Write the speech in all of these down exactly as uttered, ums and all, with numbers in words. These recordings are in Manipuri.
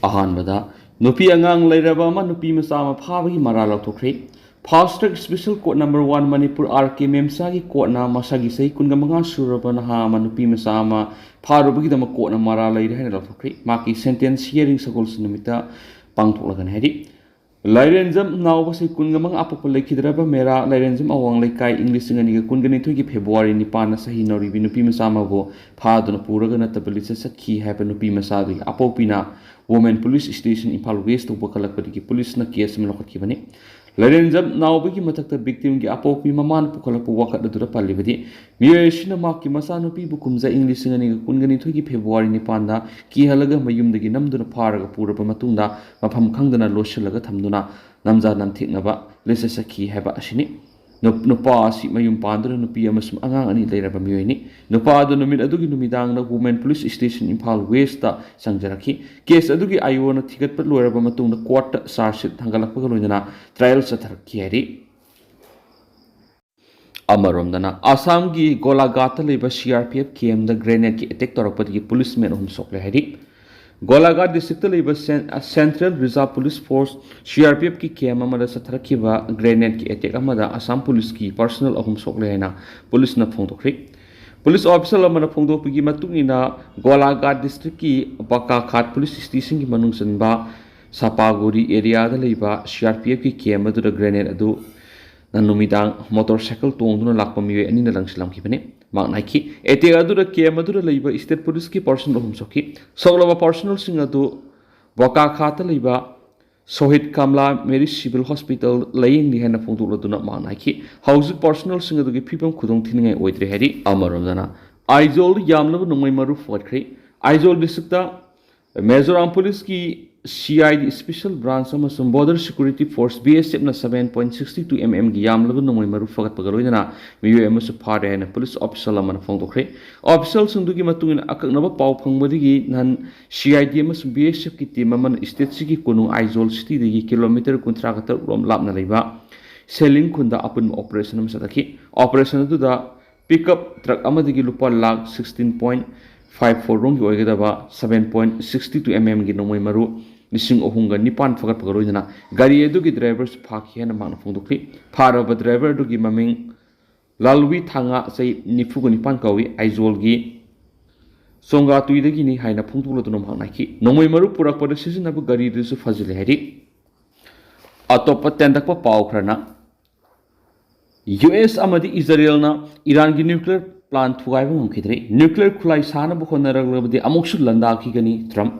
ꯑꯍꯥꯟꯕꯗ, ꯅꯨꯄꯤ ꯑꯉꯥꯡ ꯂꯩꯔꯕ ꯑꯃ ꯅꯨꯄꯤ ꯃꯆꯥ ꯑꯃ ꯐꯥꯕꯒꯤ ꯃꯔꯥꯜ ꯂꯧꯊꯣꯛꯈ꯭ꯔꯦ꯫ Fast Track Special Court Number One Manipur, R K ꯃꯦꯝꯆꯥꯒꯤ ꯀꯣꯔꯠꯅ ꯃꯁꯥꯒꯤ ꯆꯍꯤ ꯀꯨꯟꯒ ꯃꯉꯥ ꯁꯨꯔꯕ ꯅꯍꯥ ꯑꯃ ꯅꯨꯄꯤ ꯃꯆꯥ ꯑꯃ ꯐꯥꯔꯨꯕꯒꯤꯗꯃꯛ ꯀꯣꯔꯠꯅ ꯃꯔꯥꯜ ꯂꯩꯔꯦ ꯍꯥꯏꯅ ꯂꯧꯊꯣꯛꯈ꯭ꯔꯦ꯫ ꯃꯍꯥꯛꯀꯤ ꯁꯦꯟꯇꯦꯟꯁ ꯍꯤꯌꯥꯔꯤꯡ ꯁꯒꯣꯜꯁꯦꯟ ꯅꯨꯃꯤꯠꯇ ꯄꯥꯡꯊꯣꯛꯂꯒꯅꯤ ꯍꯥꯏꯔꯤ꯫ ꯂꯥꯏꯔꯦꯟꯖꯝ ꯅꯥꯎꯕ ꯆꯍꯤ ꯀꯨꯟꯒ ꯃꯉꯥ ꯑꯄꯣꯛꯄ ꯂꯩꯈꯤꯗ꯭ꯔꯕ ꯃꯦꯔꯥ ꯂꯥꯏꯔꯦꯟꯖꯝ ꯑꯋꯥꯡ ꯂꯩꯀꯥꯏ ꯏꯪ ꯂꯤꯁꯤꯡ ꯑꯅꯤꯒ ꯀꯨꯟꯒ ꯅꯤꯊꯣꯏꯒꯤ ꯐꯦꯕ꯭ꯔꯨꯋꯥꯔꯤ ꯅꯤꯄꯥꯟꯗ ꯆꯍꯤ ꯅꯧꯔꯤꯕꯤ ꯅꯨꯄꯤ ꯃꯆꯥ ꯑꯃꯕꯨ ꯐꯥꯗꯨꯅ ꯄꯨꯔꯒ ꯅꯠꯇꯕ ꯂꯤꯆꯠ ꯆꯠꯈꯤ ꯍꯥꯏꯕ ꯅꯨꯄꯤ ꯃꯆꯥꯗꯨꯒꯤ ꯑꯄꯣꯛꯄꯤꯅ Women Police Station Imphal West ꯇ ꯄꯨꯈꯠꯂꯛꯄꯗꯒꯤ ꯄꯨꯂꯤꯁꯅ ꯀꯦꯁ ꯑꯃ ꯂꯧꯈꯠꯈꯤꯕꯅꯤ꯫ ꯂꯥꯏꯔꯦꯟꯖꯝ ꯅꯥꯎꯕꯒꯤ ꯃꯊꯛꯇ victim ꯒꯤ ꯑꯄꯣꯛꯄꯤ ꯃꯃꯥꯅ ꯄꯨꯈꯠꯂꯛꯄ ꯋꯥꯀꯠ ꯑꯗꯨꯗ ꯄꯜꯂꯤꯕꯗꯤ, ꯃꯤꯑꯣꯏ ꯑꯁꯤꯅ ꯃꯍꯥꯛꯀꯤ ꯃꯆꯥꯅꯨꯄꯤꯕꯨ ꯀꯨꯝꯖꯥ ꯏꯪ ꯂꯤꯁꯤꯡ ꯑꯅꯤꯒ ꯀꯨꯟꯒ ꯅꯤꯊꯣꯏꯒꯤ ꯐꯦꯕ꯭ꯔꯨꯋꯥꯔꯤ ꯅꯤꯄꯥꯟꯗ ꯀꯤꯍꯜꯂꯒ ꯃꯌꯨꯝꯗꯒꯤ ꯅꯝꯗꯨꯅ ꯐꯥꯔꯒ ꯄꯨꯔꯕ ꯃꯇꯨꯡꯗ ꯃꯐꯝ ꯈꯪꯗꯅ ꯂꯣꯠꯁꯤꯜꯂꯒ ꯊꯝꯗꯨꯅ ꯅꯝꯖꯥ ꯅꯝꯊꯦꯛꯅꯕ ꯂꯤꯆꯠ ꯆꯠꯈꯤ ꯍꯥꯏꯕ ꯑꯁꯤꯅꯤ꯫ ꯅꯨꯞ-, ꯅꯨꯄꯥ ꯑꯁꯤ ꯃꯌꯨꯝ ꯄꯥꯟꯗꯨꯅ ꯅꯨꯄꯤ ꯑꯃꯁꯨꯡ ꯑꯉꯥꯡ ꯑꯅꯤ ꯂꯩꯔꯕ ꯃꯤꯑꯣꯏꯅꯤ꯫ ꯅꯨꯄꯥ ꯑꯗꯨ ꯅꯨꯃꯤꯠ ꯑꯗꯨꯒꯤ ꯅꯨꯃꯤꯗꯥꯡꯗ Women Police Station Imphal West ꯇ ꯆꯪꯖꯔꯛꯈꯤ꯫ ꯀꯦꯁ ꯑꯗꯨꯒꯤ ꯑꯥꯏ ꯑꯣꯅ ꯊꯤꯒꯠꯄ ꯂꯣꯏꯔꯕ ꯃꯇꯨꯡꯗ ꯀꯣꯔꯠꯇ ꯆꯥꯔꯖ ꯁꯤꯠ ꯊꯥꯡꯒꯠꯂꯛꯄꯒ ꯂꯣꯏꯅꯅ ꯇ꯭ꯔꯥꯏꯌꯦꯜ ꯆꯠꯊꯔꯛꯈꯤ ꯍꯥꯏꯔꯤ꯫ ꯑꯃꯔꯣꯝꯗꯅ, ꯑꯁꯥꯝꯒꯤ ꯒꯣꯂꯥꯘꯥꯠꯇ ꯂꯩꯕ ꯁꯤ ꯑꯥꯔ ꯄꯤ ꯑꯦꯐ ꯀꯦꯝꯗ ꯒ꯭ꯔꯦꯅꯦꯗꯀꯤ ꯑꯦꯇꯦꯛ ꯇꯧꯔꯛꯄꯗꯒꯤ ꯄꯨꯂꯤꯁꯃꯦꯟ ꯑꯍꯨꯝ ꯁꯣꯛꯂꯦ ꯍꯥꯏꯔꯤ꯫ ꯒꯣꯂꯥꯘꯥꯠ ꯗꯤꯁꯇ꯭ꯔꯤꯛꯇ ꯂꯩꯕ ꯁꯦꯟ-, central reserve police force, C R P ꯑꯦꯐꯀꯤ ꯀꯦꯝ ꯑꯃꯗ ꯆꯠꯊꯔꯛꯈꯤꯕ ꯒ꯭ꯔꯦꯅꯦꯗꯀꯤ ꯑꯦꯇꯦꯛ ꯑꯃꯗ ꯑꯁꯥꯝ ꯄꯨꯂꯤꯁꯀꯤ ꯄꯔꯁꯅꯦꯜ ꯑꯍꯨꯝ ꯁꯣꯛꯂꯦ ꯍꯥꯏꯅ ꯄꯨꯂꯤꯁꯅ ꯐꯣꯡꯗꯣꯛꯈ꯭ꯔꯦ꯫ ꯄꯨꯂꯤꯁ ꯑꯣꯐꯤꯁꯤꯌꯦꯜ ꯑꯃꯅ ꯐꯣꯡꯗꯣꯛꯄꯒꯤ ꯃꯇꯨꯡ ꯏꯟꯅ, ꯒꯣꯂꯥꯘꯥꯠ ꯗꯤꯁꯇ꯭ꯔꯤꯛꯀꯤ ꯕꯀꯥꯈꯥꯠ ꯄꯨꯂꯤꯁ ꯁ꯭ꯇꯦꯁꯟꯒꯤ ꯃꯅꯨꯡ ꯆꯟꯕ ꯁꯥꯄꯥꯒꯨꯔꯤ ꯑꯦꯔꯤꯌꯥꯗ ꯂꯩꯕ ꯁꯤ ꯑꯥꯔ ꯄꯤ ꯑꯦꯐꯀꯤ ꯀꯦꯝ ꯑꯗꯨꯗ ꯒ꯭ꯔꯦꯅꯦꯗ ꯑꯗꯨ ꯅ ꯅꯨꯃꯤꯗꯥꯡ ꯃꯣꯇꯣꯔ ꯁꯥꯏꯀꯜ ꯇꯣꯡꯗꯨꯅ ꯂꯥꯛꯄ ꯃꯤꯑꯣꯏ ꯑꯅꯤꯅ ꯂꯪꯁꯤꯜꯂꯝꯈꯤꯕꯅꯤ꯫ ꯃꯍꯥꯛ ꯍꯥꯏꯈꯤ, ꯑꯦꯇꯦꯛ ꯑꯗꯨꯗ ꯀꯦꯝ ꯑꯗꯨꯗ ꯂꯩꯕ ꯁ꯭ꯇꯦꯠ ꯄꯨꯂꯤꯁꯀꯤ ꯄꯔꯁꯅꯦꯜ ꯑꯍꯨꯝ ꯁꯣꯛꯈꯤ꯫ ꯁꯣꯛꯂꯕ ꯄꯔꯁꯅꯦꯜꯁꯤꯡ ꯑꯗꯨ ꯕꯣꯀꯥꯈꯥꯠꯇ ꯂꯩꯕ ꯁꯣꯍꯤꯗ ꯀꯥꯝꯂꯥ ꯃꯦꯔꯤ ꯁꯤꯚꯤꯜ ꯍꯣꯁꯄꯤꯇꯥꯜ ꯂꯥꯌꯦꯡꯂꯤ ꯍꯥꯏꯅ ꯐꯣꯡꯗꯣꯛꯂꯗꯨꯅ ꯃꯍꯥꯛꯅ ꯍꯥꯏꯈꯤ, ꯍꯧꯖꯤꯛ ꯄꯔꯁꯅꯦꯜꯁꯤꯡ ꯑꯗꯨꯒꯤ ꯐꯤꯕꯝ ꯈꯨꯗꯣꯡ ꯊꯤꯅꯤꯡꯉꯥꯏ ꯑꯣꯏꯗ꯭ꯔꯦ ꯍꯥꯏꯔꯤ꯫ ꯑꯃꯔꯣꯝꯗꯅ, ꯑꯥꯏꯖꯣꯜꯗ ꯌꯥꯝꯂꯕ ꯅꯣꯡꯃꯩ ꯃꯔꯨ ꯐꯒꯠꯈ꯭ꯔꯦ꯫ ꯑꯥꯏꯖꯣꯜ ꯗꯤꯁꯇ꯭ꯔꯤꯛꯇ ꯃꯤꯖꯣꯔꯥꯝ ꯄꯨꯂꯤꯁꯀꯤ C I D special branch ꯑꯃꯁꯨꯡ ꯕꯣꯔꯗꯔ ꯁꯦꯀ꯭ꯌꯨꯔꯤꯇꯤ ꯐꯣꯔꯁ, ꯕꯤ ꯑꯦꯁ ꯑꯦꯐꯅ seven point six two M M ꯒꯤ ꯌꯥꯝꯂꯕ ꯅꯣꯡꯃꯩ ꯃꯔꯨ ꯐꯒꯠꯄꯒ ꯂꯣꯏꯅꯅ ꯃꯤꯑꯣꯏ ꯑꯃꯁꯨ ꯐꯥꯔꯦ ꯍꯥꯏꯅ ꯄꯨꯂꯤꯁ ꯑꯣꯐꯤꯁꯤꯌꯦꯜ ꯑꯃꯅ ꯐꯣꯡꯗꯣꯛꯈ꯭ꯔꯦ꯫ ꯑꯣꯐꯤꯁꯤꯌꯦꯜꯁꯤꯡꯗꯨꯒꯤ ꯃꯇꯨꯡ ꯏꯟꯅ, ꯑꯀꯛꯅꯕ ꯄꯥꯎ ꯐꯪꯕꯗꯒꯤ ꯅꯍꯥꯟ ꯁꯤ ꯑꯥꯏ ꯗꯤ ꯑꯃꯁꯨꯡ ꯕꯤ ꯑꯦꯁ ꯑꯦꯐꯀꯤ ꯇꯤꯝ ꯑꯃꯅ ꯁ꯭ꯇꯦꯠꯁꯤꯒꯤ ꯀꯣꯅꯨꯡ ꯑꯥꯏꯖꯣꯜ ꯁꯤꯇꯤꯗꯒꯤ ꯀꯤꯂꯣꯃꯤꯇꯔ ꯀꯨꯟꯊ꯭ꯔꯥꯒ ꯇꯔꯨꯛ ꯔꯣꯝ ꯂꯥꯞꯅ ꯂꯩꯕ ꯁꯦꯂꯤꯡ ꯈꯨꯟꯗ ꯑꯄꯨꯟꯕ ꯑꯣꯄꯔꯦꯁꯟ ꯑꯃ ꯆꯠꯊꯈꯤ꯫ ꯑꯣꯄꯔꯦꯁꯟ ꯑꯗꯨꯗ ꯄꯤꯛꯑꯞ ꯇ꯭ꯔꯛ ꯑꯃꯗꯒꯤ ꯂꯨꯄꯥ lakh sixteen point five four ꯔꯣꯝꯒꯤ ꯑꯣꯏꯒꯗꯕ seven point sixty two M ꯑꯦꯝꯒꯤ ꯅꯣꯡꯃꯩ ꯃꯔꯨ ꯂꯤꯁꯤꯡ ꯑꯍꯨꯝꯒ ꯅꯤꯄꯥꯟ ꯐꯒꯠꯄꯒ ꯂꯣꯏꯅꯅ ꯒꯥꯔꯤ ꯑꯗꯨꯒꯤ ꯗ꯭ꯔꯥꯏꯚꯔꯁꯨ ꯐꯥꯈꯤ ꯍꯥꯏꯅ ꯃꯍꯥꯛꯅ ꯐꯣꯡꯗꯣꯛꯂꯤ꯫ ꯐꯥꯔꯕ ꯗ꯭ꯔꯥꯏꯚꯔ ꯑꯗꯨꯒꯤ ꯃꯃꯤꯡ ꯂꯥꯜꯋꯤ ꯊꯥꯡꯉꯥ, ꯆꯍꯤ ꯅꯤꯐꯨꯒ ꯅꯤꯄꯥꯟ ꯀꯧꯏ, ꯑꯥꯏꯖꯣꯜꯒꯤ ꯆꯣꯡꯒꯥꯇꯨꯏꯗꯒꯤꯅꯤ ꯍꯥꯏꯅ ꯐꯣꯡꯗꯣꯛꯂꯗꯨꯅ ꯃꯍꯥꯛꯅ ꯍꯥꯏꯈꯤ꯫ ꯅꯣꯡꯃꯩ ꯃꯔꯨ ꯄꯨꯔꯛꯄꯗ ꯁꯤꯖꯤꯟꯅꯕ ꯒꯥꯔꯤꯗꯨꯁꯨ ꯐꯥꯖꯤꯜꯂꯦ ꯍꯥꯏꯔꯤ꯫ ꯑꯇꯣꯞꯄ ꯇꯦꯟꯗꯛꯄ ꯄꯥꯎ ꯈꯔꯅ, ꯌꯨ ꯑꯦꯁ ꯑꯃꯗꯤ ꯏꯖꯔꯦꯜꯅ ꯏꯔꯥꯟꯒꯤ ꯅ꯭ꯌꯨꯀ꯭ꯂꯤꯌꯔ ꯄ꯭ꯂꯥꯟ ꯊꯨꯒꯥꯏꯕ ꯉꯝꯈꯤꯗ꯭ꯔꯦ꯫ ꯅ꯭ꯌꯨꯀ꯭ꯂꯤꯌꯔ ꯈꯨꯠꯂꯥꯏ ꯁꯥꯅꯕ ꯍꯣꯠꯅꯔꯛꯂꯕꯗꯤ ꯑꯃꯨꯛꯁꯨ ꯂꯥꯟꯗꯥꯈꯤꯒꯅꯤ꯫ ꯇ꯭ꯔꯝꯞ,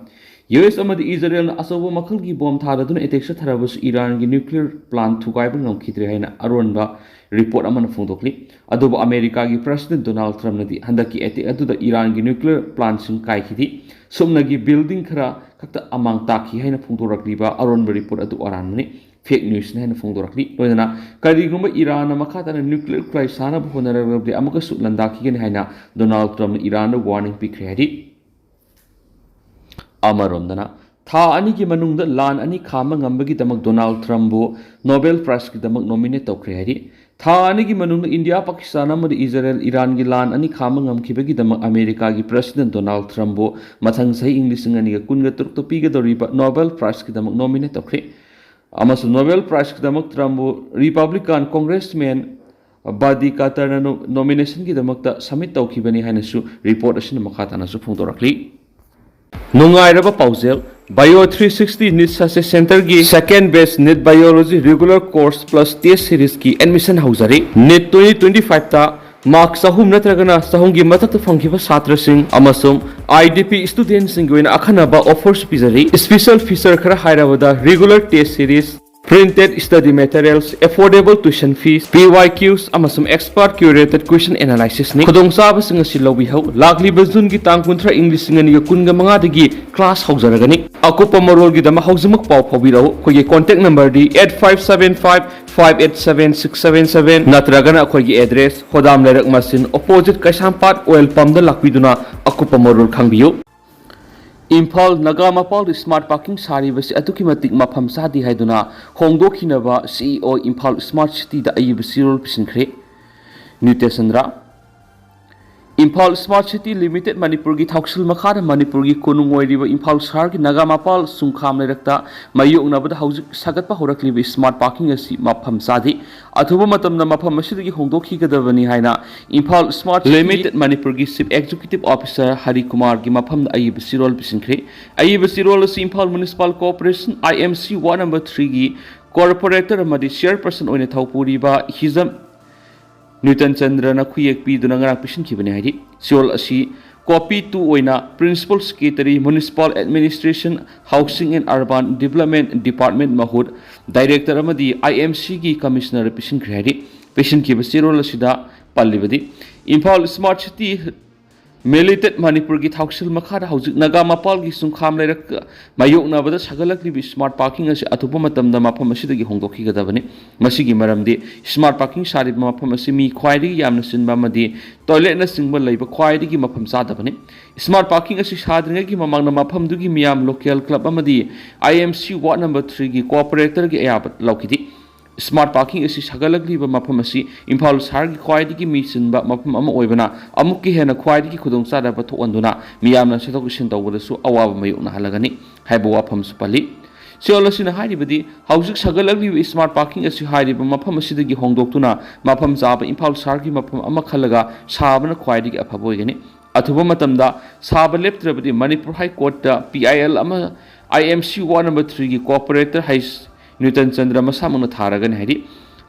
ꯌꯨ ꯑꯦꯁ ꯑꯃꯗꯤ ꯏꯖꯔꯦꯜꯅ ꯑꯆꯧꯕ ꯃꯈꯜꯒꯤ ꯕꯣꯝ ꯊꯥꯗꯗꯨꯅ ꯑꯦꯇꯦꯛ ꯆꯠꯊꯔꯕꯁꯨ ꯏꯔꯥꯟꯒꯤ ꯅ꯭ꯌꯨꯀ꯭ꯂꯤꯌꯔ ꯄ꯭ꯂꯥꯟ ꯊꯨꯒꯥꯏꯕ ꯉꯝꯈꯤꯗ꯭ꯔꯦ ꯍꯥꯏꯅ ꯑꯔꯣꯟꯕ ꯔꯤꯄꯣꯔꯠ ꯑꯃꯅ ꯐꯣꯡꯗꯣꯛꯂꯤ꯫ ꯑꯗꯨꯕꯨ ꯑꯃꯦꯔꯤꯀꯥꯒꯤ ꯄ꯭ꯔꯁꯤꯗꯦꯟꯠ ꯗꯣꯅꯥꯜꯗ ꯇ꯭ꯔꯝꯞꯅꯗꯤ ꯍꯟꯗꯛꯀꯤ ꯑꯦꯇꯦꯛ ꯑꯗꯨꯗ ꯏꯔꯥꯟꯒꯤ ꯅ꯭ꯌꯨꯀ꯭ꯂꯤꯌꯔ ꯄ꯭ꯂꯥꯟꯁꯤꯡ ꯀꯥꯏꯈꯤꯗꯦ, ꯁꯨꯞꯅꯒꯤ ꯕꯤꯜꯗꯤꯡ ꯈꯔ ꯈꯛꯇ ꯑꯃꯥꯡ ꯇꯥꯛꯈꯤ ꯍꯥꯏꯅ ꯐꯣꯡꯗꯣꯔꯛꯂꯤꯕ ꯑꯔꯣꯟꯕ ꯔꯤꯄꯣꯔꯠ ꯑꯗꯨ ꯑꯔꯥꯟꯕꯅꯤ, ꯐꯦꯛ ꯅ꯭ꯌꯨꯁꯅꯤ ꯍꯥꯏꯅ ꯐꯣꯡꯗꯣꯔꯛꯂꯤ꯫ ꯂꯣꯏꯅꯅ ꯀꯔꯤꯒꯨꯝꯕ ꯏꯔꯥꯟꯅ ꯃꯈꯥ ꯇꯥꯅ ꯅ꯭ꯌꯨꯀ꯭ꯂꯤꯌꯔ ꯈꯨꯠꯂꯥꯏ ꯁꯥꯅꯕ ꯍꯣꯠꯅꯔꯛꯂꯕꯗꯤ ꯑꯃꯨꯛꯀꯁꯨ ꯂꯥꯟꯗꯥꯈꯤꯒꯅꯤ ꯍꯥꯏꯅ ꯗꯣꯅꯥꯜꯗ ꯇ꯭ꯔꯝꯞꯅ ꯏꯔꯥꯟꯗ ꯋꯥꯔꯅꯤꯡ ꯄꯤꯈ꯭ꯔꯦ ꯍꯥꯏꯔꯤ꯫ ꯑꯃꯔꯣꯝꯗꯅ, ꯊꯥ ꯑꯅꯤꯒꯤ ꯃꯅꯨꯡꯗ ꯂꯥꯟ ꯑꯅꯤ ꯈꯥꯝꯕ ꯉꯝꯕꯒꯤꯗꯃꯛ ꯗꯣꯅꯥꯜꯗ ꯇ꯭ꯔꯝꯞꯕꯨ ꯅꯣꯕꯦꯜ ꯄ꯭ꯔꯥꯏꯖꯀꯤꯗꯃꯛ ꯅꯣꯃꯤꯅꯦꯠ ꯇꯧꯈ꯭ꯔꯦ ꯍꯥꯏꯔꯤ꯫ ꯊꯥ ꯑꯅꯤꯒꯤ ꯃꯅꯨꯡꯗ ꯏꯟꯗꯤꯌꯥ, ꯄꯥꯀꯤꯁꯇꯥꯟ ꯑꯃꯗꯤ ꯏꯖꯔꯦꯜ ꯏꯔꯥꯟꯒꯤ ꯂꯥꯟ ꯑꯅꯤ ꯈꯥꯝꯕ ꯉꯝꯈꯤꯕꯒꯤꯗꯃꯛ ꯑꯃꯦꯔꯤꯀꯥꯒꯤ ꯄ꯭ꯔꯁꯤꯗꯦꯟꯠ ꯗꯣꯅꯥꯜꯗ ꯇ꯭ꯔꯝꯞꯕꯨ ꯃꯊꯪ ꯆꯍꯤ ꯏꯪ ꯂꯤꯁꯤꯡ ꯑꯅꯤꯒ ꯀꯨꯟꯒ ꯇꯔꯨꯛꯇ ꯄꯤꯒꯗꯧꯔꯤꯕ ꯅꯣꯕꯦꯜ ꯄ꯭ꯔꯥꯏꯖꯀꯤꯗꯃꯛ ꯅꯣꯃꯤꯅꯦꯠ ꯇꯧꯈ꯭ꯔꯦ꯫ ꯑꯃꯁꯨꯡ ꯅꯣꯕꯦꯜ ꯄ꯭ꯔꯥꯏꯖꯀꯤꯗꯃꯛ ꯇ꯭ꯔꯝꯞꯕꯨ ꯔꯤꯄꯕ꯭ꯂꯤꯀꯥꯟ ꯀꯣꯡꯒ꯭ꯔꯦꯁꯃꯦꯟ ꯕꯥꯗꯤ ꯀꯥꯇꯔꯅ ꯅꯣ-, ꯅꯣꯃꯤꯅꯦꯁꯟꯒꯤꯗꯃꯛꯇ ꯁꯕꯃꯤꯠ ꯇꯧꯈꯤꯕꯅꯤ ꯍꯥꯏꯅꯁꯨ ꯔꯤꯄꯣꯔꯠ ꯑꯁꯤꯅ ꯃꯈꯥ ꯇꯥꯅꯁꯨ ꯐꯣꯡꯗꯣꯔꯛꯂꯤ꯫ ꯅꯨꯡꯉꯥꯏꯔꯕ ꯄꯥꯎꯖꯦꯜ, bio three sixty NEET success ꯁꯦꯟꯇꯔꯒꯤ second batch NEET biology regular course plus test ꯁꯤꯔꯤꯖꯀꯤ ꯑꯦꯗꯃꯤꯁꯟ ꯍꯧꯖꯔꯤ꯫ ꯅꯤꯠ ꯇ꯭ꯋꯦꯟꯇꯤ ꯇ꯭ꯋꯦꯟꯇꯤ ꯐꯥꯏꯚꯇ ꯃꯥꯔꯛ ꯆꯍꯨꯝ ꯅꯠꯇ꯭ꯔꯒꯅ ꯆꯍꯨꯝꯒꯤ ꯃꯊꯛꯇ ꯐꯪꯈꯤꯕ ꯁꯥꯇ꯭ꯔꯁꯤꯡ ꯑꯃꯁꯨꯡ ꯑꯥꯏ ꯗꯤ ꯄꯤ ꯁ꯭ꯇꯨꯗꯦꯟꯠꯁꯤꯡꯒꯤ ꯑꯣꯏꯅ ꯑꯈꯟꯅꯕ ꯑꯣꯐꯔꯁꯨ ꯄꯤꯖꯔꯤ꯫ ꯁ꯭ꯄꯦꯁꯦꯜ ꯐꯤꯆꯔ ꯈꯔ ꯍꯥꯏꯔꯕꯗ regular test series, printed study materials, affordable tuition fees, P Y Qs ꯑꯃꯁꯨꯡ ꯑꯦꯛꯁꯄꯔꯠ ꯀ꯭ꯌꯨꯔꯦꯇꯦꯗ ꯀ꯭ꯋꯦꯁꯟ ꯑꯦꯅꯥꯂꯥꯏꯁꯤꯁꯅꯤ꯫ ꯈꯨꯗꯣꯡꯆꯥꯕꯁꯤꯡ ꯑꯁꯤ ꯂꯧꯕꯤꯍꯧ꯫ ꯂꯥꯛꯂꯤꯕ ꯖꯨꯟꯒꯤ ꯇꯥꯡ ꯀꯨꯟꯊ꯭ꯔꯥ ꯏꯪ ꯂꯤꯁꯤꯡ ꯑꯅꯤꯒ ꯀꯨꯟꯒ ꯃꯉꯥꯗꯒꯤ ꯀ꯭ꯂꯥꯁ ꯍꯧꯖꯔꯒꯅꯤ꯫ ꯑꯀꯨꯞꯄ ꯃꯔꯣꯜꯒꯤꯗꯃꯛ ꯍꯧꯖꯤꯛꯃꯛ ꯄꯥꯎ ꯐꯥꯎꯕꯤꯔꯛꯎ꯫ ꯑꯩꯈꯣꯏꯒꯤ ꯀꯣꯟꯇꯦꯛ ꯅꯝꯕꯔꯗꯤ eight five seven five five eight seven six seven seven ꯅꯠꯇ꯭ꯔꯒꯅ ꯑꯩꯈꯣꯏꯒꯤ ꯑꯦꯗ꯭ꯔꯦꯁ, ꯍꯣꯗꯥꯝ ꯂꯩꯔꯛ ꯃꯆꯤꯟ, ꯑꯣꯄꯣꯖꯤꯠ ꯀꯩꯁꯥꯝꯄꯥꯠ ꯑꯣꯏꯜ ꯄꯝꯗ ꯂꯥꯛꯄꯤꯗꯨꯅ ꯑꯀꯨꯞꯄ ꯃꯔꯣꯜ ꯈꯪꯕꯤꯌꯨ꯫ ꯏꯝꯐꯥꯜ ꯅꯥꯒꯥ ꯃꯄꯥꯜꯗ ꯁ꯭ꯃꯥꯔꯠ ꯄꯥꯔꯀꯤꯡ ꯁꯥꯔꯤꯕꯁꯤ ꯑꯗꯨꯛꯀꯤ ꯃꯇꯤꯛ ꯃꯐꯝ ꯆꯥꯗꯦ ꯍꯥꯏꯗꯨꯅ ꯍꯣꯡꯗꯣꯛꯈꯤꯅꯕ ꯁꯤ ꯏ ꯑꯣ ꯏꯝꯐꯥꯜ ꯁ꯭ꯃꯥꯔꯠ ꯁꯤꯇꯤꯗ ꯑꯏꯕ ꯆꯦꯔꯣꯜ ꯄꯤꯁꯤꯟꯈ꯭ꯔꯦ꯫ ꯅ꯭ꯌꯨ ꯇꯦꯁꯟꯗ꯭ꯔ ꯏꯝꯐꯥꯜ ꯁ꯭ꯃꯥꯔꯠ ꯁꯤꯇꯤ ꯂꯤꯃꯤꯇꯦꯗ ꯃꯅꯤꯄꯨꯔꯒꯤ ꯊꯧꯁꯤꯜ ꯃꯈꯥꯗ ꯃꯅꯤꯄꯨꯔꯒꯤ ꯀꯣꯅꯨꯡ ꯑꯣꯏꯔꯤꯕ ꯏꯝꯐꯥꯜ ꯁꯍꯔꯒꯤ ꯅꯥꯒꯥ ꯃꯄꯥꯜ ꯁꯨꯡꯈꯥꯝ ꯂꯩꯔꯛꯇ ꯃꯥꯌꯣꯛꯅꯕꯗ ꯍꯧꯖꯤꯛ ꯁꯥꯒꯠꯄ ꯍꯧꯔꯛꯂꯤꯕ ꯁ꯭ꯃꯥꯔꯠ ꯄꯥꯔꯀꯤꯡ ꯑꯁꯤ ꯃꯐꯝ ꯆꯥꯗꯦ꯫ ꯑꯊꯨꯕ ꯃꯇꯝꯗ ꯃꯐꯝ ꯑꯁꯤꯗꯒꯤ ꯍꯣꯡꯗꯣꯛꯈꯤꯒꯗꯕꯅꯤ ꯍꯥꯏꯅ ꯏꯝꯐꯥꯜ ꯁ꯭ꯃꯥꯔꯠ ꯂꯤꯃꯤꯇꯦꯗ ꯃꯅꯤꯄꯨꯔꯒꯤ ꯆꯤꯐ ꯑꯦꯛꯖꯤꯀ꯭ꯌꯨꯇꯤꯚ ꯑꯣꯐꯤꯁꯥꯔ ꯍꯔꯤ ꯀꯨꯃꯥꯔꯒꯤ ꯃꯐꯝꯗ ꯑꯏꯕ ꯆꯦꯔꯣꯜ ꯄꯤꯁꯤꯟꯈ꯭ꯔꯦ꯫ ꯑꯏꯕ ꯆꯦꯔꯣꯜ ꯑꯁꯤ ꯏꯝꯐꯥꯜ ꯃ꯭ꯌꯨꯅꯤꯁꯤꯄꯥꯜ ꯀꯣꯔꯄꯣꯔꯦꯁꯟ, ꯑꯥꯏ ꯑꯦꯝ ꯁꯤ, ꯋꯥꯔꯗ ꯅꯝꯕꯔ ꯊ꯭ꯔꯤꯒꯤ ꯀꯣꯔꯄꯣꯔꯦꯇꯔ ꯑꯃꯗꯤ ꯆꯤꯌꯔꯄꯔꯁꯟ ꯑꯣꯏꯅ ꯊꯧꯄꯨꯔꯤꯕ ꯍꯤꯖꯝ ꯅ꯭ꯌꯨꯇꯟ ꯆꯟꯗ꯭ꯔꯅ ꯈꯨꯌꯦꯛ ꯄꯤꯗꯨꯅ ꯉꯔꯥꯡ ꯄꯤꯁꯤꯟꯈꯤꯕꯅꯤ ꯍꯥꯏꯔꯤ꯫ ꯆꯦꯔꯣꯜ ꯑꯁꯤ ꯀꯣꯄꯤ ꯇꯨ ꯑꯣꯏꯅ principal secretary, municipal administration, housing and urban development department ꯃꯍꯨꯠ ꯗꯥꯏꯔꯦꯛꯇꯔ ꯑꯃꯗꯤ ꯑꯥꯏ ꯑꯦꯝ ꯁꯤꯒꯤ ꯀꯃꯤꯁꯅꯔꯗ ꯄꯤꯁꯤꯟꯈ꯭ꯔꯦ ꯍꯥꯏꯔꯤ꯫ ꯄꯤꯁꯤꯟꯈꯤꯕ ꯆꯦꯔꯣꯜ ꯑꯁꯤꯗ ꯄꯜꯂꯤꯕꯗꯤ, ꯏꯝꯐꯥꯜ ꯁ꯭ꯃꯥꯔꯠ ꯁꯤꯇꯤ ꯂꯤꯃꯤꯇꯦꯗ ꯃꯅꯤꯄꯨꯔꯒꯤ ꯊꯧꯁꯤꯜ ꯃꯈꯥꯗ ꯍꯧꯖꯤꯛ ꯅꯥꯒꯥ ꯃꯄꯥꯜꯒꯤ ꯁꯨꯡꯈꯥꯝ ꯂꯩꯔꯛ ꯃꯥꯌꯣꯛꯅꯕꯗ ꯁꯥꯒꯠꯂꯛꯂꯤꯕ ꯁ꯭ꯃꯥꯔꯠ ꯄꯥꯔꯀꯤꯡ ꯑꯁꯤ ꯑꯊꯨꯕ ꯃꯇꯝꯗ ꯃꯐꯝ ꯑꯁꯤꯗꯒꯤ ꯍꯣꯡꯗꯣꯛꯈꯤꯒꯗꯕꯅꯤ꯫ ꯃꯁꯤꯒꯤ ꯃꯔꯝꯗꯤ, ꯁ꯭ꯃꯥꯔꯠ ꯄꯥꯔꯀꯤꯡ ꯁꯥꯔꯤꯕ ꯃꯐꯝ ꯑꯁꯤ ꯃꯤ ꯈ꯭ꯋꯥꯏꯗꯒꯤ ꯌꯥꯝꯅ ꯆꯤꯟꯕ ꯑꯃꯗꯤ ꯇꯣꯏꯂꯦꯠꯅꯆꯤꯡꯕ ꯂꯩꯕ ꯈ꯭ꯋꯥꯏꯗꯒꯤ ꯃꯐꯝ ꯆꯥꯗꯕꯅꯤ꯫ ꯁ꯭ꯃꯥꯔꯠ ꯄꯥꯔꯀꯤꯡ ꯑꯁꯤ ꯁꯥꯗ꯭ꯔꯤꯉꯩꯒꯤ ꯃꯃꯥꯡꯗ ꯃꯐꯝꯗꯨꯒꯤ ꯃꯤꯌꯥꯝ ꯂꯣꯀꯦꯜ ꯀ꯭ꯂꯕ ꯑꯃꯗꯤ I M C ward number ꯊ꯭ꯔꯤꯒꯤ ꯀꯣꯑꯣꯄꯔꯦꯇꯔꯒꯤ ꯑꯌꯥꯕ ꯂꯧꯈꯤꯗꯦ꯫ ꯁ꯭ꯃꯥꯔꯠ ꯄꯥꯔꯀꯤꯡ ꯑꯁꯤ ꯁꯥꯒꯠꯂꯛꯂꯤꯕ ꯃꯐꯝ ꯑꯁꯤ ꯏꯝꯐꯥꯜ ꯁꯍꯔꯒꯤ ꯈ꯭ꯋꯥꯏꯗꯒꯤ ꯃꯤ ꯆꯤꯟꯕ ꯃꯐꯝ ꯑꯃ ꯑꯣꯏꯕꯅ, ꯑꯃꯨꯛꯀ ꯍꯦꯟꯅ ꯈ꯭ꯋꯥꯏꯗꯒꯤ ꯈꯨꯗꯣꯡꯆꯥꯗꯕ ꯊꯣꯛꯍꯟꯗꯨꯅ ꯃꯤꯌꯥꯝꯅ ꯆꯠꯊꯣꯛ ꯆꯠꯁꯤꯟ ꯇꯧꯕꯗꯁꯨ ꯑꯋꯥꯕ ꯃꯥꯌꯣꯛꯅꯍꯜꯂꯒꯅꯤ ꯍꯥꯏꯕ ꯋꯥꯐꯝꯁꯨ ꯄꯜꯂꯤ꯫ ꯆꯦꯔꯣꯜ ꯑꯁꯤꯅ ꯍꯥꯏꯔꯤꯕꯗꯤ, ꯍꯧꯖꯤꯛ ꯁꯥꯒꯠꯂꯛꯂꯤꯕ ꯁ꯭ꯃꯥꯔꯠ ꯄꯥꯔꯀꯤꯡ ꯑꯁꯤ ꯍꯥꯏꯔꯤꯕ ꯃꯐꯝ ꯑꯁꯤꯗꯒꯤ ꯍꯣꯡꯗꯣꯛꯇꯨꯅ ꯃꯐꯝ ꯆꯥꯕ ꯏꯝꯐꯥꯜ ꯁꯍꯔꯒꯤ ꯃꯐꯝ ꯑꯃ ꯈꯜꯂꯒ ꯁꯥꯕꯅ ꯈ꯭ꯋꯥꯏꯗꯒꯤ ꯑꯐꯕ ꯑꯣꯏꯒꯅꯤ꯫ ꯑꯊꯨꯕ ꯃꯇꯝꯗ ꯁꯥꯕ ꯂꯦꯞꯇ꯭ꯔꯕꯗꯤ ꯃꯅꯤꯄꯨꯔ ꯍꯥꯏ ꯀꯣꯔꯠꯇ ꯄꯤ ꯑꯥꯏ ꯑꯦꯜ ꯑꯃ, ꯑꯥꯏ ꯑꯦꯝ ꯁꯤ ꯋꯥꯔꯗ ꯅꯝꯕꯔ ꯊ꯭ꯔꯤꯒꯤ ꯀꯣꯑꯣꯄꯔꯦꯇꯔ ꯍꯩꯁ ꯅ꯭ꯌꯨꯇꯟ ꯆꯟꯗ꯭ꯔ ꯃꯁꯥꯃꯛꯅ ꯊꯥꯔꯒꯅꯤ ꯍꯥꯏꯔꯤ꯫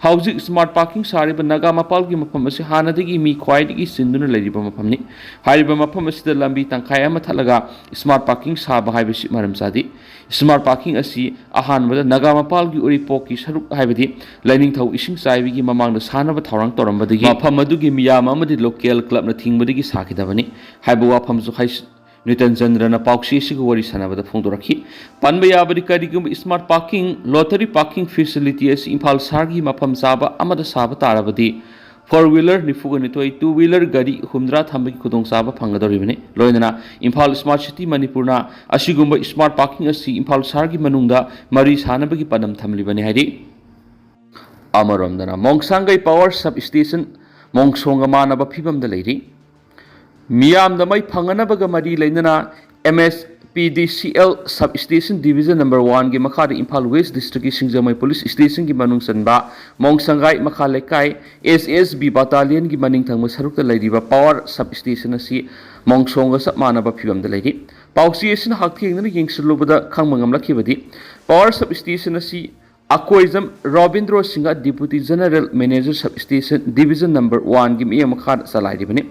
ꯍꯧꯖꯤꯛ ꯁ꯭ꯃꯥꯔꯠ ꯄꯥꯔꯀꯤꯡ ꯁꯥꯔꯤꯕ ꯅꯥꯒꯥ ꯃꯄꯥꯜꯒꯤ ꯃꯐꯝ ꯑꯁꯤ ꯍꯥꯟꯅꯗꯒꯤ ꯃꯤ ꯈ꯭ꯋꯥꯏꯗꯒꯤ ꯆꯤꯟꯗꯨꯅ ꯂꯩꯔꯤꯕ ꯃꯐꯝꯅꯤ꯫ ꯍꯥꯏꯔꯤꯕ ꯃꯐꯝ ꯑꯁꯤꯗ ꯂꯝꯕꯤ ꯇꯪꯈꯥꯏ ꯑꯃ ꯊꯠꯂꯒ ꯁ꯭ꯃꯥꯔꯠ ꯄꯥꯔꯀꯤꯡ ꯁꯥꯕ ꯍꯥꯏꯕꯁꯤ ꯃꯔꯝ ꯆꯥꯗꯦ꯫ ꯁ꯭ꯃꯥꯔꯠ ꯄꯥꯔꯀꯤꯡ ꯑꯁꯤ ꯑꯍꯥꯟꯕꯗ ꯅꯥꯒꯥ ꯃꯄꯥꯜꯒꯤ ꯎꯔꯤꯄꯣꯛꯀꯤ ꯁꯔꯨꯛ, ꯍꯥꯏꯕꯗꯤ ꯂꯥꯏꯅꯤꯡꯊꯧ ꯏꯁꯤꯡ ꯆꯥꯏꯕꯤꯒꯤ ꯃꯃꯥꯡꯗ ꯁꯥꯅꯕ ꯊꯧꯔꯥꯡ ꯇꯧꯔꯝꯕꯗꯒꯤ ꯃꯐꯝ ꯑꯗꯨꯒꯤ ꯃꯤꯌꯥꯝ ꯑꯃꯗꯤ ꯂꯣꯀꯦꯜ ꯀ꯭ꯂꯕꯅ ꯊꯤꯡꯕꯗꯒꯤ ꯁꯥꯈꯤꯗꯕꯅꯤ ꯍꯥꯏꯕ ꯋꯥꯐꯝꯁꯨ ꯍꯩꯁ ꯅ꯭ꯌꯨꯇꯟ ꯆꯟꯗ꯭ꯔꯅ ꯄꯥꯎꯆꯦ ꯑꯁꯤꯒ ꯋꯥꯔꯤ ꯁꯥꯟꯅꯕꯗ ꯐꯣꯡꯗꯣꯔꯛꯈꯤ꯫ ꯄꯟꯕ ꯌꯥꯕꯗꯤ, ꯀꯔꯤꯒꯨꯝꯕ smart parking, lottery parking facility ꯑꯁꯤ ꯏꯝꯐꯥꯜ ꯁꯍꯔꯒꯤ ꯃꯐꯝ ꯆꯥꯕ ꯑꯃꯗ ꯁꯥꯕ ꯇꯥꯔꯕꯗꯤ, ꯐꯣꯔ ꯋꯤꯂꯔ ꯅꯤꯐꯨꯒ ꯅꯤꯊꯣꯏ, ꯇꯨ ꯋꯤꯂꯔ ꯒꯥꯔꯤ ꯍꯨꯝꯗ꯭ꯔꯥ ꯊꯝꯕꯒꯤ ꯈꯨꯗꯣꯡꯆꯥꯕ ꯐꯪꯒꯗꯧꯔꯤꯕꯅꯤ꯫ ꯂꯣꯏꯅꯅ ꯏꯝꯐꯥꯜ ꯁ꯭ꯃꯥꯔꯠ ꯁꯤꯇꯤ ꯃꯅꯤꯄꯨꯔꯅ ꯑꯁꯤꯒꯨꯝꯕ ꯁ꯭ꯃꯥꯔꯠ ꯄꯥꯔꯀꯤꯡ ꯑꯁꯤ ꯏꯝꯐꯥꯜ ꯁꯍꯔꯒꯤ ꯃꯅꯨꯡꯗ ꯃꯔꯤ ꯁꯥꯅꯕꯒꯤ ꯄꯥꯟꯗꯝ ꯊꯝꯂꯤꯕꯅꯤ ꯍꯥꯏꯔꯤ꯫ ꯑꯃꯔꯣꯝꯗꯅ, ꯃꯣꯡꯁꯥꯡꯒꯩ ꯄꯥꯋꯔ ꯁꯕ ꯁ꯭ꯇꯦꯁꯟ ꯃꯣꯡꯁꯣꯡꯒ ꯃꯥꯟꯅꯕ ꯐꯤꯕꯝꯗ ꯂꯩꯔꯤ꯫ ꯃꯤꯌꯥꯝꯗ ꯃꯩ ꯐꯪꯅꯅꯕꯒ ꯃꯔꯤ ꯂꯩꯅꯅ M S P D C L Sub Station Division Number One ꯒꯤ ꯃꯈꯥꯗ ꯏꯝꯐꯥꯜ West District ꯀꯤ ꯁꯤꯡꯖꯃꯩ Police Station ꯒꯤ ꯃꯅꯨꯡ ꯆꯟꯕ ꯃꯣꯡꯁꯪꯒꯥꯏ ꯃꯈꯥ ꯂꯩꯀꯥꯏ S S B Battalion ꯒꯤ ꯃꯅꯤꯡ ꯊꯪꯕ ꯁꯔꯨꯛꯇ ꯂꯩꯔꯤꯕ Power Sub Station ꯑꯁꯤ ꯃꯣꯡꯁꯣꯡꯒ ꯆꯞ ꯃꯥꯟꯅꯕ ꯐꯤꯕꯝꯗ ꯂꯩꯔꯤ꯫ ꯄꯥꯎꯆꯦ ꯑꯁꯤꯅ ꯍꯛꯊꯦꯡꯅꯅ ꯌꯦꯡꯁꯤꯜꯂꯨꯕꯗ ꯈꯪꯕ ꯉꯝꯂꯛꯈꯤꯕꯗꯤ, Power Sub Station ꯑꯁꯤ Akoijam Robindro Singh, Deputy General Manager Sub Station Division Number One ꯒꯤ ꯃꯤꯠꯌꯦꯡ ꯃꯈꯥꯗ ꯆꯂꯥꯏꯔꯤꯕꯅꯤ꯫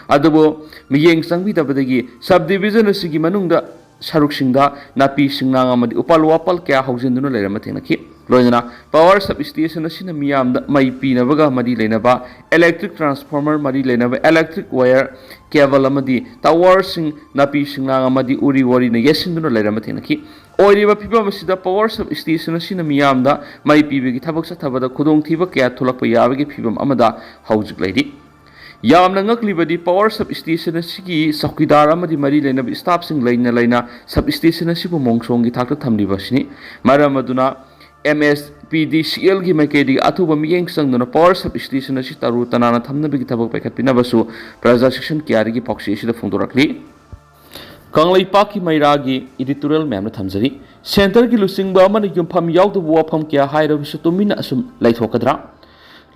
ꯑꯗꯨꯕꯨ ꯃꯤꯠꯌꯦꯡ ꯆꯪꯕꯤꯗꯕꯗꯒꯤ Sub Division ꯑꯁꯤꯒꯤ ꯃꯅꯨꯡꯗ ꯁꯔꯨꯛꯁꯤꯡꯗ ꯅꯥꯄꯤ ꯁꯤꯡꯅꯥꯡ ꯑꯃꯗꯤ ꯎꯄꯥꯜ ꯋꯥꯄꯥꯜ ꯀꯌꯥ ꯍꯧꯖꯤꯟꯗꯨꯅ ꯂꯩꯔꯝꯕ ꯊꯦꯡꯅꯈꯤ꯫ ꯂꯣꯏꯅꯅ Power Sub Station ꯑꯁꯤꯅ ꯃꯤꯌꯥꯝꯗ ꯃꯩ ꯄꯤꯅꯕꯒ ꯃꯔꯤ ꯂꯩꯅꯕ electric transformer, ꯃꯔꯤ ꯂꯩꯅꯕ electric wire, cable ꯑꯃꯗꯤ tower ꯁꯤꯡ ꯅꯥꯄꯤ ꯁꯤꯡꯅꯥꯡ ꯑꯃꯗꯤ ꯎꯔꯤ ꯋꯥꯔꯤꯅ ꯌꯦꯠꯁꯤꯟꯗꯨꯅ ꯂꯩꯔꯝꯕ ꯊꯦꯡꯅꯈꯤ꯫ ꯑꯣꯏꯔꯤꯕ ꯐꯤꯕꯝ ꯑꯁꯤꯗ Power Sub Station ꯑꯁꯤꯅ ꯃꯤꯌꯥꯝꯗ ꯃꯩ ꯄꯤꯕꯒꯤ ꯊꯕꯛ ꯆꯠꯊꯕꯗ ꯈꯨꯗꯣꯡꯊꯤꯕ ꯀꯌꯥ ꯊꯣꯛꯂꯛꯄ ꯌꯥꯕꯒꯤ ꯐꯤꯕꯝ ꯑꯃꯗ ꯍꯧꯖꯤꯛ ꯂꯩꯔꯤ꯫ ꯌꯥꯝꯅ ꯉꯛꯂꯤꯕꯗꯤ, Power Sub Station ꯑꯁꯤꯒꯤ ꯆꯧꯀꯤꯗꯥꯔ ꯑꯃꯗꯤ ꯃꯔꯤ ꯂꯩꯅꯕ staff ꯁꯤꯡ ꯂꯩꯅ ꯂꯩꯅ Sub Station ꯑꯁꯤꯕꯨ ꯃꯣꯡꯁꯣꯡꯒꯤ ꯊꯥꯛꯇ ꯊꯝꯂꯤꯕ ꯑꯁꯤꯅꯤ꯫ ꯃꯔꯝ ꯑꯗꯨꯅ M S P D C L ꯒꯤ ꯃꯥꯏꯀꯩꯗꯒꯤ ꯑꯊꯨꯕ ꯃꯤꯠꯌꯦꯡ ꯆꯪꯗꯨꯅ Power Sub Station ꯑꯁꯤ ꯇꯔꯨ ꯇꯅꯥꯟꯅ ꯊꯝꯅꯕꯒꯤ ꯊꯕꯛ ꯄꯥꯏꯈꯠꯄꯤꯅꯕꯁꯨ ꯄ꯭ꯔꯖꯥ section ꯀꯌꯥꯗꯒꯤ ꯄꯥꯎꯆꯦ ꯑꯁꯤꯗ ꯐꯣꯡꯗꯣꯔꯛꯂꯤ꯫ ꯀꯪꯂꯩꯄꯥꯛꯀꯤ ꯃꯩꯔꯥꯒꯤ editorial ꯃꯌꯥꯝꯅ ꯊꯝꯖꯔꯤ꯫ Centre ꯒꯤ ꯂꯨꯆꯤꯡꯕ ꯑꯃꯅ ꯌꯨꯝꯐꯝ ꯌꯥꯎꯗꯕ ꯋꯥꯐꯝ ꯀꯌꯥ ꯍꯥꯏꯔꯕꯁꯨ ꯇꯨꯃꯤꯟꯅ ꯑꯁꯨꯝ ꯂꯩꯊꯣꯛꯀꯗ꯭ꯔꯥ?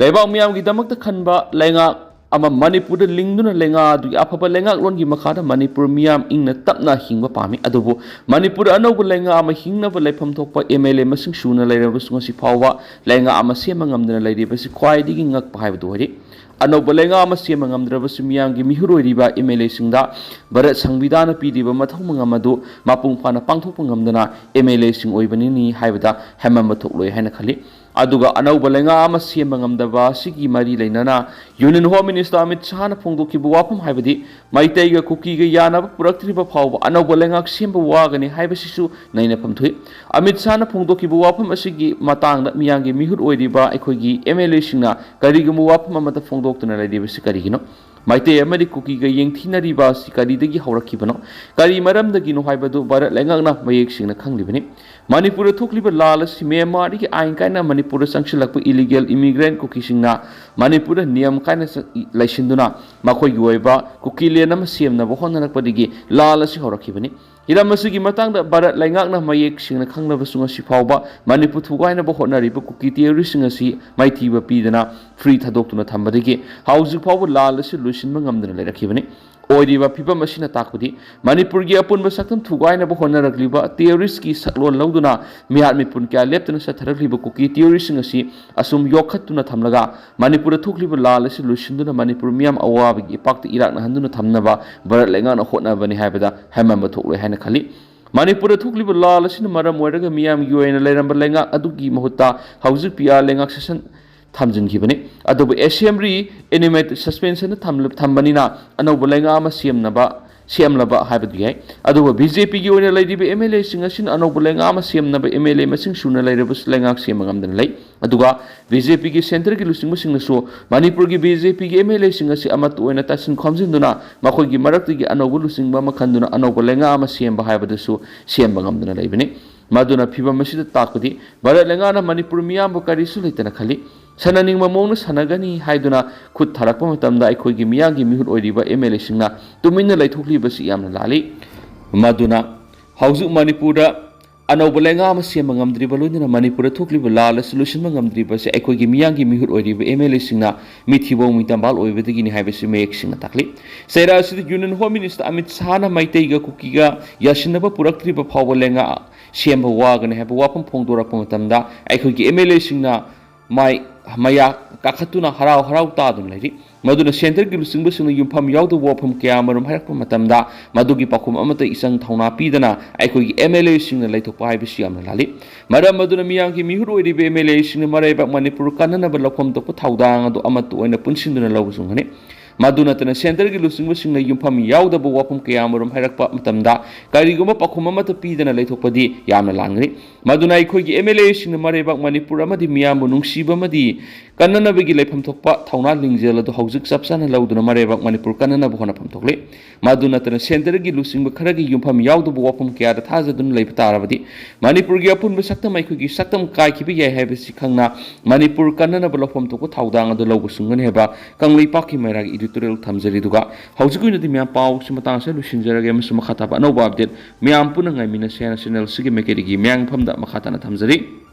ꯂꯩꯕꯥꯛ ꯃꯤꯌꯥꯝꯒꯤꯗꯃꯛꯇ ꯈꯟꯕ ꯂꯩꯉꯥꯛ ꯑꯃ ꯃꯅꯤꯄꯨꯔꯗ ꯂꯤꯡꯗꯨꯅ ꯂꯩꯉꯥꯛ ꯑꯗꯨꯒꯤ ꯑꯐꯕ ꯂꯩꯉꯥꯛꯂꯣꯟꯒꯤ ꯃꯈꯥꯗ ꯃꯅꯤꯄꯨꯔ ꯃꯤꯌꯥꯝ ꯏꯪꯅ ꯇꯞꯅ ꯍꯤꯡꯕ ꯄꯥꯝꯃꯤ꯫ ꯑꯗꯨꯕꯨ ꯃꯅꯤꯄꯨꯔꯗ ꯑꯅꯧꯕ ꯂꯩꯉꯥꯛ ꯑꯃ ꯍꯤꯡꯅꯕ ꯂꯩꯐꯝ ꯊꯣꯛꯄ M L A ꯃꯁꯤꯡ ꯁꯨꯅ ꯂꯩꯔꯕꯁꯨ ꯉꯁꯤ ꯐꯥꯎꯕ ꯂꯩꯉꯥꯛ ꯑꯃ ꯁꯦꯝꯕ ꯉꯝꯗꯅ ꯂꯩꯔꯤꯕꯁꯤ ꯈ꯭ꯋꯥꯏꯗꯒꯤ ꯉꯛꯄ ꯍꯥꯏꯕꯗꯨ ꯑꯣꯏꯔꯤ꯫ ꯑꯅꯧꯕ ꯂꯩꯉꯥꯛ ꯑꯃ ꯁꯦꯝꯕ ꯉꯝꯗ꯭ꯔꯕꯁꯨ ꯃꯤꯌꯥꯝꯒꯤ ꯃꯤꯍꯨꯠ ꯑꯣꯏꯔꯤꯕ M L A ꯁꯤꯡꯗ ꯚꯥꯔꯠ ꯁꯪꯕꯤꯙꯥꯟꯅ ꯄꯤꯔꯤꯕ ꯃꯊꯧ ꯃꯉꯝ ꯑꯗꯨ ꯃꯄꯨꯡ ꯐꯥꯅ ꯄꯥꯡꯊꯣꯛꯄ ꯉꯝꯗꯅ M L A ꯁꯤꯡ ꯑꯣꯏꯕꯅꯤꯅꯤ ꯍꯥꯏꯕꯗ ꯍꯦꯃꯟꯕ ꯊꯣꯛꯂꯣꯏ ꯍꯥꯏꯅ ꯈꯜꯂꯤ꯫ ꯑꯗꯨꯒ ꯑꯅꯧꯕ ꯂꯩꯉꯥꯛ ꯑꯃ ꯁꯦꯝꯕ ꯉꯝꯗꯕ ꯑꯁꯤꯒꯤ ꯃꯔꯤ ꯂꯩꯅꯅ Union Home Minister ꯑꯃꯤꯠ ꯁꯥꯍꯅ ꯐꯣꯡꯗꯣꯛꯈꯤꯕ ꯋꯥꯐꯝ, ꯍꯥꯏꯕꯗꯤ ꯃꯩꯇꯩꯒ ꯀꯨꯀꯤꯒ ꯌꯥꯅꯕ ꯄꯨꯔꯛꯇ꯭ꯔꯤꯕ ꯐꯥꯎꯕ ꯑꯅꯧꯕ ꯂꯩꯉꯥꯛ ꯁꯦꯝꯕ ꯋꯥꯒꯅꯤ ꯍꯥꯏꯕꯁꯤꯁꯨ ꯅꯩꯅꯐꯝ ꯊꯣꯛꯏ꯫ ꯑꯃꯤꯠ ꯁꯥꯍꯅ ꯐꯣꯡꯗꯣꯛꯈꯤꯕ ꯋꯥꯐꯝ ꯑꯁꯤꯒꯤ ꯃꯇꯥꯡꯗ ꯃꯤꯌꯥꯝꯒꯤ ꯃꯤꯍꯨꯠ ꯑꯣꯏꯔꯤꯕ ꯑꯩꯈꯣꯏꯒꯤ M L A ꯁꯤꯡꯅ ꯀꯔꯤꯒꯨꯝꯕ ꯋꯥꯐꯝ ꯑꯃꯠꯇ ꯐꯣꯡꯗꯣꯛꯇꯅ ꯂꯩꯔꯤꯕꯁꯤ ꯀꯔꯤꯒꯤꯅꯣ? ꯃꯩꯇꯩ ꯑꯃꯗꯤ ꯀꯨꯀꯤꯒ ꯌꯦꯡꯊꯤꯅꯔꯤꯕ ꯑꯁꯤ ꯀꯔꯤꯗꯒꯤ ꯍꯧꯔꯛꯈꯤꯕꯅꯣ, ꯀꯔꯤ ꯃꯔꯝꯗꯒꯤꯅꯣ ꯍꯥꯏꯕꯗꯨ ꯚꯥꯔꯠ ꯂꯩꯉꯥꯛꯅ ꯃꯌꯦꯛ ꯁꯦꯡꯅ ꯈꯪꯂꯤꯕꯅꯤ꯫ ꯃꯅꯤꯄꯨꯔꯗ ꯊꯣꯛꯂꯤꯕ ꯂꯥꯜ ꯑꯁꯤ ꯃ꯭ꯌꯥꯟꯃꯥꯔꯗꯒꯤ ꯑꯥꯏꯟ ꯀꯥꯏꯅ ꯃꯅꯤꯄꯨꯔꯗ ꯆꯪꯁꯤꯜꯂꯛꯄ ꯏꯂꯤꯒꯦꯜ ꯏꯃꯤꯒ꯭ꯔꯦꯟ ꯀꯨꯀꯤꯁꯤꯡꯅ ꯃꯅꯤꯄꯨꯔꯗ ꯅꯤꯌꯝ ꯀꯥꯏꯅ ꯆ-, ꯂꯩꯁꯤꯟꯗꯨꯅ ꯃꯈꯣꯏꯒꯤ ꯑꯣꯏꯕ ꯀꯨꯀꯤ ꯂꯦꯟ ꯑꯃ ꯁꯦꯝꯅꯕ ꯍꯣꯠꯅꯔꯛꯄꯗꯒꯤ ꯂꯥꯜ ꯑꯁꯤ ꯍꯧꯔꯛꯈꯤꯕꯅꯤ꯫ ꯍꯤꯔꯝ ꯑꯁꯤꯒꯤ ꯃꯇꯥꯡꯗ ꯚꯥꯔꯠ ꯂꯩꯉꯥꯛꯅ ꯃꯌꯦꯛ ꯁꯦꯡꯅ ꯈꯪꯂꯕꯁꯨ, ꯉꯁꯤ ꯐꯥꯎꯕ ꯃꯅꯤꯄꯨꯔ ꯊꯨꯒꯥꯏꯅꯕ ꯍꯣꯠꯅꯔꯤꯕ ꯀꯨꯀꯤ ꯇꯦꯔꯣꯔꯤꯁꯁꯤꯡ ꯑꯁꯤ ꯃꯥꯏꯊꯤꯕ ꯄꯤꯗꯅ ꯐ꯭ꯔꯤ ꯊꯥꯗꯣꯛꯇꯨꯅ ꯊꯝꯕꯗꯒꯤ ꯍꯧꯖꯤꯛ ꯐꯥꯎꯕ ꯂꯥꯜ ꯑꯁꯤ ꯂꯣꯏꯁꯤꯟꯕ ꯉꯝꯗꯅ ꯂꯩꯔꯛꯈꯤꯕꯅꯤ꯫ ꯑꯣꯏꯔꯤꯕ ꯐꯤꯕꯝ ꯑꯁꯤꯅ ꯇꯥꯛꯄꯗꯤ ꯃꯅꯤꯄꯨꯔꯒꯤ ꯑꯄꯨꯟꯕ ꯁꯛꯇꯝ ꯊꯨꯒꯥꯏꯅꯕ ꯍꯣꯠꯅꯔꯛꯂꯤꯕ ꯇꯦꯔꯣꯔꯤꯁꯀꯤ ꯁꯛꯂꯣꯟ ꯂꯧꯗꯨꯅ ꯃꯤꯍꯥꯠ ꯃꯤꯄꯨꯟ ꯀꯌꯥ ꯂꯦꯞꯇꯅ ꯆꯠꯊꯔꯛꯂꯤꯕ ꯀꯨꯀꯤ ꯇꯦꯔꯣꯔꯤꯁꯁꯤꯡ ꯑꯁꯤ ꯑꯁꯨꯝ ꯌꯣꯛꯈꯠꯇꯨꯅ ꯊꯝꯂꯒ ꯃꯅꯤꯄꯨꯔꯗ ꯊꯣꯛꯂꯤꯕ ꯂꯥꯜ ꯑꯁꯤ ꯂꯣꯏꯁꯤꯟꯗꯨꯅ ꯃꯅꯤꯄꯨꯔ ꯃꯤꯌꯥꯝ ꯑꯋꯥꯕꯒꯤ ꯏꯄꯥꯛꯇ ꯏꯔꯥꯛꯅꯍꯟꯗꯨꯅ ꯊꯝꯅꯕ ꯚꯥꯔꯠ ꯂꯩꯉꯥꯛꯅ ꯍꯣꯠꯅꯕꯅꯤ ꯍꯥꯏꯕꯗ ꯍꯦꯟꯃꯟꯕ ꯊꯣꯛꯂꯣꯏ ꯍꯥꯏꯅ ꯈꯜꯂꯤ꯫ ꯃꯅꯤꯄꯨꯔꯗ ꯊꯣꯛꯂꯤꯕ ꯂꯥꯜ ꯑꯁꯤꯅ ꯃꯔꯝ ꯑꯣꯏꯔꯒ ꯃꯤꯌꯥꯝꯒꯤ ꯑꯣꯏꯅ ꯂꯩꯔꯝꯕ ꯂꯩꯉꯥꯛ ꯑꯗꯨꯒꯤ ꯃꯍꯨꯠꯇ ꯍꯧꯖꯤꯛ ꯄꯤ ꯑꯥꯔ ꯂꯩꯉꯥꯛ ꯁꯦꯁꯟ ꯊꯝꯖꯤꯟꯈꯤꯕꯅꯤ꯫ ꯑꯗꯨꯕꯨ ꯑꯦꯁꯦꯝꯕ꯭ꯂꯤ ꯑꯦꯅꯤꯃꯦꯇꯦꯗ ꯁꯁꯄꯦꯟꯁꯟꯗ ꯊꯝꯂ-, ꯊꯝꯕꯅꯤꯅ ꯑꯅꯧꯕ ꯂꯩꯉꯥꯛ ꯑꯃ ꯁꯦꯝꯅꯕ, ꯁꯦꯝꯂꯕ ꯍꯥꯏꯕꯗꯨ ꯌꯥꯏ꯫ ꯑꯗꯨꯕꯨ ꯕꯤ ꯖꯦ ꯄꯤꯒꯤ ꯑꯣꯏꯅ ꯂꯩꯔꯤꯕ ꯑꯦꯝ ꯑꯦꯜ ꯑꯦꯁꯤꯡ ꯑꯁꯤꯅ ꯑꯅꯧꯕ ꯂꯩꯉꯥꯛ ꯑꯃ ꯁꯦꯝꯅꯕ ꯑꯦꯝ ꯑꯦꯜ ꯑꯦ ꯃꯁꯤꯡ ꯁꯨꯅ ꯂꯩꯔꯕꯁꯨ ꯂꯩꯉꯥꯛ ꯁꯦꯝꯕ ꯉꯝꯗꯅ ꯂꯩ꯫ ꯑꯗꯨꯒ ꯕꯤ ꯖꯦ ꯄꯤꯒꯤ ꯁꯦꯟꯇꯔꯒꯤ ꯂꯨꯆꯤꯡꯕꯁꯤꯡꯅꯁꯨ ꯃꯅꯤꯄꯨꯔꯒꯤ ꯕꯤ ꯖꯦ ꯄꯤꯒꯤ ꯑꯦꯝ ꯑꯦꯜ ꯑꯦꯁꯤꯡ ꯑꯁꯤ ꯑꯃꯠꯇ ꯑꯣꯏꯅ ꯇꯥꯁꯤꯟ ꯈꯣꯝꯖꯤꯟꯗꯨꯅ ꯃꯈꯣꯏꯒꯤ ꯃꯔꯛꯇꯒꯤ ꯑꯅꯧꯕ ꯂꯨꯆꯤꯡꯕ ꯑꯃ ꯈꯟꯗꯨꯅ ꯑꯅꯧꯕ ꯂꯩꯉꯥꯛ ꯑꯃ ꯁꯦꯝꯕ ꯍꯥꯏꯕꯗꯨꯁꯨ ꯁꯦꯝꯕ ꯉꯝꯗꯅ ꯂꯩꯕꯅꯤ꯫ ꯃꯗꯨꯅ ꯐꯤꯚꯝ ꯑꯁꯤꯗ ꯇꯥꯛꯄꯗꯤ ꯚꯥꯔꯠ ꯂꯩꯉꯥꯛꯅ ꯃꯅꯤꯄꯨꯔ ꯃꯤꯌꯥꯝꯕꯨ ꯀꯔꯤꯁꯨ ꯂꯩꯇꯅ ꯈꯜꯂꯤ꯫ ꯁꯥꯟꯅꯅꯤꯡꯕ ꯃꯑꯣꯡꯗ ꯁꯥꯟꯅꯒꯅꯤ ꯍꯥꯏꯗꯨꯅ ꯈꯨꯠ ꯊꯥꯔꯛꯄ ꯃꯇꯝꯗ ꯑꯩꯈꯣꯏꯒꯤ ꯃꯤꯌꯥꯝꯒꯤ ꯃꯤꯍꯨꯠ ꯑꯣꯏꯔꯤꯕ ꯑꯦꯝ ꯑꯦꯜ ꯑꯦꯁꯤꯡꯅ ꯇꯨꯃꯤꯟꯅ ꯂꯩꯊꯣꯛꯂꯤꯕꯁꯤ ꯌꯥꯝꯅ ꯂꯥꯜꯂꯤ꯫ ꯃꯗꯨꯅ ꯍꯧꯖꯤꯛ ꯃꯅꯤꯄꯨꯔꯗ ꯑꯅꯧꯕ ꯂꯩꯉꯥꯛ ꯑꯃ ꯁꯦꯝꯕ ꯉꯝꯗ꯭ꯔꯤꯕ, ꯂꯣꯏꯅꯅ ꯃꯅꯤꯄꯨꯔꯗ ꯊꯣꯛꯂꯤꯕ ꯂꯥꯜ ꯑꯁꯤ ꯂꯣꯏꯁꯤꯟꯕ ꯉꯝꯗ꯭ꯔꯤꯕꯁꯤ ꯑꯩꯈꯣꯏꯒꯤ ꯃꯤꯌꯥꯝꯒꯤ ꯃꯤꯍꯨꯠ ꯑꯣꯏꯔꯤꯕ ꯑꯦꯝ ꯑꯦꯜ ꯑꯦꯁꯤꯡꯅ ꯃꯤꯊꯤꯕꯣꯡ ꯃꯤꯇꯝꯕꯥꯜ ꯑꯣꯏꯕꯗꯒꯤꯅꯤ ꯍꯥꯏꯕꯁꯤ ꯃꯌꯦꯛ ꯁꯦꯡꯅ ꯇꯥꯛꯂꯤ꯫ ꯆꯩꯔꯥ ꯑꯁꯤꯗ ꯌꯨꯅꯤꯌꯟ ꯍꯣꯝ ꯃꯤꯅꯤꯁꯇꯔ ꯑꯃꯤꯠ ꯁꯥꯍꯅ ꯃꯩꯇꯩꯒ ꯀꯨꯀꯤꯒ ꯌꯥꯁꯤꯟꯅꯕ ꯄꯨꯔꯛꯇ꯭ꯔꯤꯕ ꯐꯥꯎꯕ ꯂꯩꯉꯥꯛ ꯁꯦꯝꯕ ꯋꯥꯒꯅꯤ ꯍꯥꯏꯕ ꯋꯥꯐꯝ ꯐꯣꯡꯗꯣꯔꯛꯄ ꯃꯇꯝꯗ ꯑꯩꯈꯣꯏꯒꯤ ꯑꯦꯝ ꯑꯦꯜ ꯑꯦꯁꯤꯡꯅ ꯃꯥꯏ, ꯃꯌꯥ ꯀꯥꯈꯠꯇꯨꯅ ꯍꯔꯥꯎ ꯍꯔꯥꯎ ꯇꯥꯗꯨꯅ ꯂꯩꯔꯤ꯫ ꯃꯗꯨꯅ ꯁꯦꯟꯇꯔꯒꯤ ꯂꯨꯆꯤꯡꯕꯁꯤꯡꯅ ꯌꯨꯝꯐꯝ ꯌꯥꯎꯗꯕ ꯋꯥꯐꯝ ꯀꯌꯥ ꯑꯃꯔꯣꯝ ꯍꯥꯏꯔꯛꯄ ꯃꯇꯝꯗ ꯃꯗꯨꯒꯤ ꯄꯥꯎꯈꯨꯝ ꯑꯃꯠꯇ ꯏꯆꯪ ꯊꯧꯅꯥ ꯄꯤꯗꯅ ꯑꯩꯈꯣꯏꯒꯤ ꯑꯦꯝ ꯑꯦꯜ ꯑꯦꯁꯤꯡꯅ ꯂꯩꯊꯣꯛꯄ ꯍꯥꯏꯕꯁꯤ ꯌꯥꯝꯅ ꯂꯥꯜꯂꯤ꯫ ꯃꯔꯝ ꯑꯗꯨꯅ ꯃꯤꯌꯥꯝꯒꯤ ꯃꯤꯍꯨꯠ ꯑꯣꯏꯔꯤꯕ ꯑꯦꯝ ꯑꯦꯜ ꯑꯦꯁꯤꯡꯅ ꯃꯔꯩꯕꯥꯛ ꯃꯅꯤꯄꯨꯔ ꯀꯟꯅꯅꯕ ꯂꯧꯐꯝ ꯊꯣꯛꯄ ꯊꯧꯗꯥꯡ ꯑꯗꯨ ꯑꯃꯠꯇ ꯑꯣꯏꯅ ꯄꯨꯟꯁꯤꯟꯗꯨꯅ ꯂꯧꯕ ꯆꯨꯝꯒꯅꯤ꯫ ꯃꯗꯨ ꯅꯠꯇꯅ centreꯒꯤ ꯂꯨꯆꯤꯡꯕꯁꯤꯡꯅ ꯌꯨꯝꯐꯝ ꯌꯥꯎꯗꯕ ꯋꯥꯐꯝ ꯀꯌꯥꯃꯔꯨꯝ ꯍꯥꯏꯔꯛꯄ ꯃꯇꯝꯗ ꯀꯔꯤꯒꯨꯝꯕ ꯄꯥꯎꯈꯨꯝ ꯑꯃꯠꯇ ꯄꯤꯗꯅ ꯂꯩꯊꯣꯛꯄꯗꯤ ꯌꯥꯝꯅ ꯂꯥꯟꯒꯅꯤ꯫ ꯃꯗꯨꯅ ꯑꯩꯈꯣꯏꯒꯤ MLAꯁꯤꯡꯅ ꯃꯔꯩꯕꯥꯛ ꯃꯅꯤꯄꯨꯔ ꯑꯃꯗꯤ ꯃꯤꯌꯥꯝꯕꯨ ꯅꯨꯡꯁꯤꯕ ꯑꯃꯗꯤ ꯀꯟꯅꯅꯕꯒꯤ ꯂꯩꯐꯝ ꯊꯣꯛꯄ ꯊꯧꯅꯥ ꯂꯤꯡꯖꯦꯜ ꯑꯗꯨ ꯍꯧꯖꯤꯛ ꯆꯞ ꯆꯥꯅ ꯂꯧꯗꯨꯅ ꯃꯔꯩꯕꯥꯛ ꯃꯅꯤꯄꯨꯔ ꯀꯟꯅꯅꯕ ꯍꯣꯠꯅꯐꯝ ꯊꯣꯛꯂꯤ꯫ ꯃꯗꯨ ꯅꯠꯇꯅ centreꯒꯤ ꯂꯨꯆꯤꯡꯕ ꯈꯔꯒꯤ ꯌꯨꯝꯐꯝ ꯌꯥꯎꯗꯕ ꯋꯥꯐꯝ ꯀꯌꯥꯗ ꯊꯥꯖꯗꯨꯅ ꯂꯩꯕ ꯇꯥꯔꯕꯗꯤ ꯃꯅꯤꯄꯨꯔꯒꯤ ꯑꯄꯨꯟꯕ ꯁꯛꯇꯝ ꯑꯩꯈꯣꯏꯒꯤ ꯁꯛꯇꯝ ꯀꯥꯏꯈꯤꯕ ꯌꯥꯏ ꯍꯥꯏꯕꯁꯤ ꯈꯪꯅ ꯃꯅꯤꯄꯨꯔ ꯀꯟꯅꯅꯕ ꯂꯧꯐꯝ ꯊꯣꯛꯄ ꯊꯧꯗꯥꯡ ꯑꯗꯨ ꯂꯧꯕ ꯆꯨꯝꯒꯅꯤ ꯍꯥꯏꯕ ꯀꯪꯂꯩꯄꯥꯛꯀꯤ ꯃꯩꯔꯥꯒꯤ editorial ꯊꯝꯖꯔꯤ꯫ ꯑꯗꯨꯒ ꯍꯧꯖꯤꯛꯀꯤ ꯑꯣꯏꯅꯗꯤ ꯃꯌꯥꯝ ꯄꯥꯎꯁꯤ ꯃꯇꯥꯡꯁꯤꯗ ꯂꯣꯏꯁꯤꯟꯖꯔꯒꯦ ꯑꯃꯁꯨꯡ ꯃꯈꯥ ꯇꯥꯕ ꯑꯅꯧꯕ update ꯃꯌꯥꯝ ꯄꯨꯟꯅ ꯉꯥꯏꯃꯤꯟꯅꯁꯦ ꯍꯥꯏꯅ channel ꯑꯁꯤꯒꯤ ꯃꯥꯏꯀꯩꯗꯒꯤ ꯃꯌꯥꯝꯒꯤ ꯃꯐꯝꯗ ꯃꯈꯥ ꯇꯥꯅ ꯊꯝꯖꯔꯤ꯫